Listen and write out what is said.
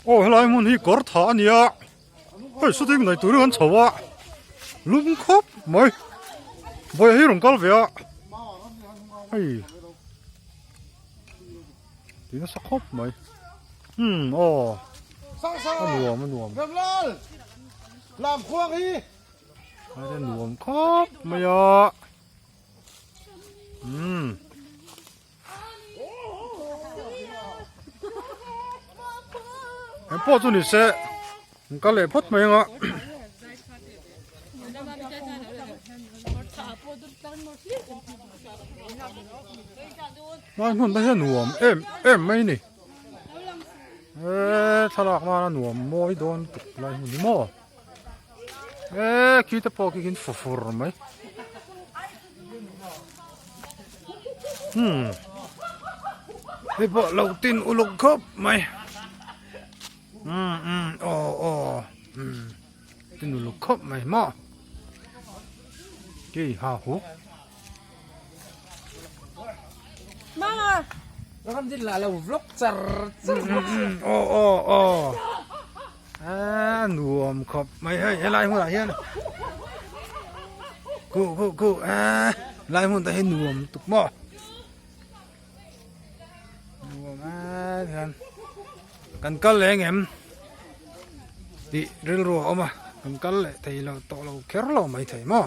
Aw helai hmun hi kawr tha a nia hei shooting nei turin an chho a lum khawp mai vawiah hi rawn kal ve a hei tih nasa khawp mai umm aw a nuam a nuam a nuam khawp mai a umm. Eng pawh chu ni se an kal leh phawt mai anga lai hmun te hian nuam em em mai a ni eee thlalak nana nuam mawi dawn tuk lai hmun hi maw eee khi te pawh khi khi fur mai. Hmm. Hei pawh lo tin uluk khawp mai. Hmm hmm aw aw hmm tin uluk khawp mai maw. Ki ha hu. Mama. Ram din la lo vlog char char. Aw aw aw. A nuam khawp mai hei helai hmunah hian ku ku ku a lai hmun te hi nuam tuk maw nuam a hian kan kal leh engem tih rilru a awm a kan kal leh thei lo tawh lo kher lo mai thei maw.